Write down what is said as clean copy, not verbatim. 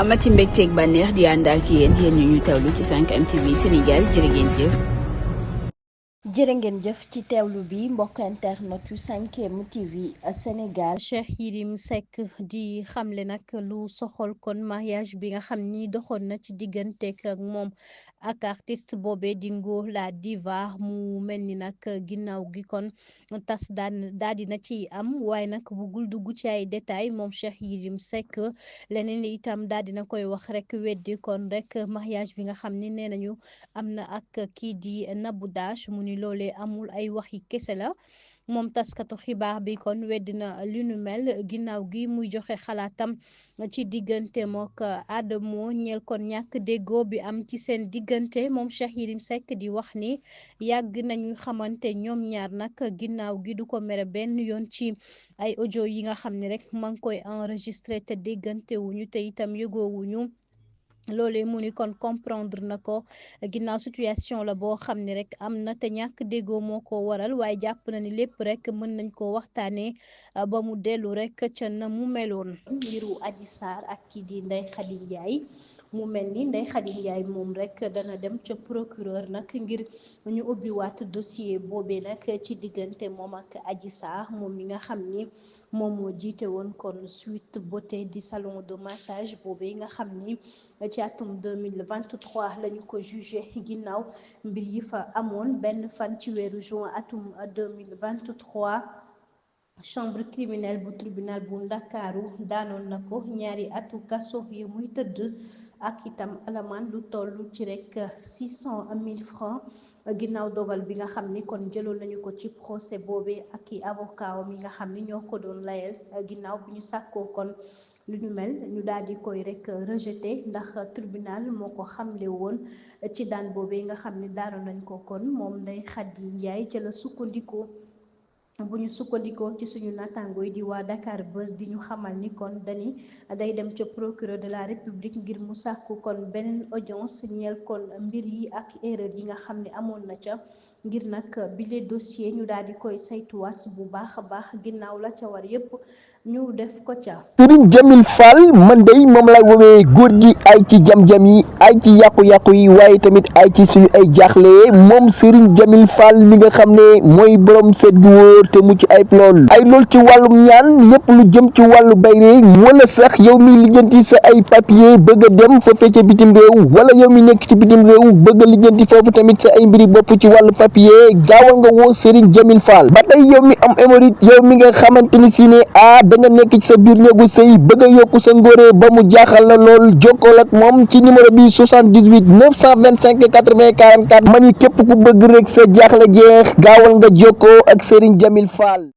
amati mbégteeg bànneex di ànd ak yéen ñu teewlu ci 5M TV Sénégal jërë ngeen jëf. jërë ngeen jëf ci teewlu bi mbokk internet yu 5M TV Sénégal. Cheikh Yérim Seck di xamle nag lu soxol kon mariage bi nga xam ni doxoon na ci digganteeg ak moom ak artiste boobee di Ngo la diva mu mel ni nag ginnaaw gi kon tas daal di na ci am waaye nag bugul dugg ci ay détails moom Cheikh Yérim Seck leneen itam daal di na koy wax rek weddi kon rek mariage bi nga xam ni nee nañu am na ak kii di Nabou Dash mu ni loolee amul ay waxi kese la moom taskatu xibaar bi kon weddina li nu mel ginnaaw gi muy joxe xalaatam ci diggante mook Adamo ñeel kon ñàkk déggoo bi am ci seen diggante moom Cheikh Yérim Seck di wax ni yàgg nañu xamante ñoom ñaar nag ginnaaw gi du ko mere benn yoon ci ay audio yi nga xam ne rek ma ngi koy enregistré te déggante wuñu te itam yëgoowuñu loolee mu ni kon comprendre na ko ginnaaw situation la boo xam ne rek am na te ñàkk déggoo moo ko waral waaye jàpp na ni lépp rek mën nañ ko waxtaanee ba mu dellu rek ca na mu meloon. mbiru Adji Sarr ak kii di Ndeye Khady Ndiaye mu mel ni Ndeye Khady Ndiaye moom rek dana dem ca procureur nag ngir ñu ubbiwaat dossier boobee nag ci diggante moom ak Adji Sarr moom mi nga xam ni moom moo jiite woon kon Sweet Beauté di salon de massage boobee nga xam ni ci atum 2023 lañu ko jugé ginnaaw mbir yi fa amoon benn fan ci weeru juin atum 2023 chambre criminelle bu tribunal bu Ndakaaru daanoon na ko ñaari atu kaso yi muy tëdd ak itam alamaan lu toll ci rek 600 000 francs ginnaaw dogal bi nga xam ni kon jëloon nañu ko ci procès boobee ak i avocat mi nga xam ni ñoo ko doon layal ginnaaw bi ñu sàkkoo kon lu ñu mel ñu daal di koy rek rejeté ndax tribunal moo ko xamle woon ci daan boobee nga xam ni daanoon nañ ko kon moom Ndeye Khady Ndiaye ca la sukkandiku. bu ñu sukkandikoo ci suñu nattaangoo yi di waa Dakar Buzz di ñu xamal ni kon dani day dem ca procureur de la république ngir mu sàkku kon beneen audience ñeel kon mbir yi ak erreur yi nga xam ne amoon na ca ngir nag bile dossier ñu daal di koy saytuwaat bu baax a baax ginnaaw la ca war yépp ñu def ko ca. Serigne Jamil Fall man day moom lay woowee góor gi ay ci jam-jam yi ay ci yàqu-yàqu yi waaye tamit ay ci suñu ay jaaxle moom Serigne Jamil Fall mi nga xam ne mooy borom seet gu wóor te mucc ayib lool ay lool ci wàllum ñaan lépp lu jëm ci wàllu bayre wala sax yow mi lijjanti sa ay papier bëgg a dem foofee ca bitim réew wala yow mi nekk ci bitim réew bëgg a lijjanti foofu tamit sa ay mbiri bopp ci wàllu papier gaawal nga woo Serigne Jamil Fall ba tey yow mi am hémorroïde yow mi nga xamante ni si ne da nga nekk ci sa biir néegu sëy bëgg a yokku sa ngóore ba mu jaaxal la lool jokkool ak moom ci numéro bi 78 925 80 44 mani képp ku bëgg rek sa jaaxle jeex gaawal nga jokkoo ak Serigne Jamil Fall.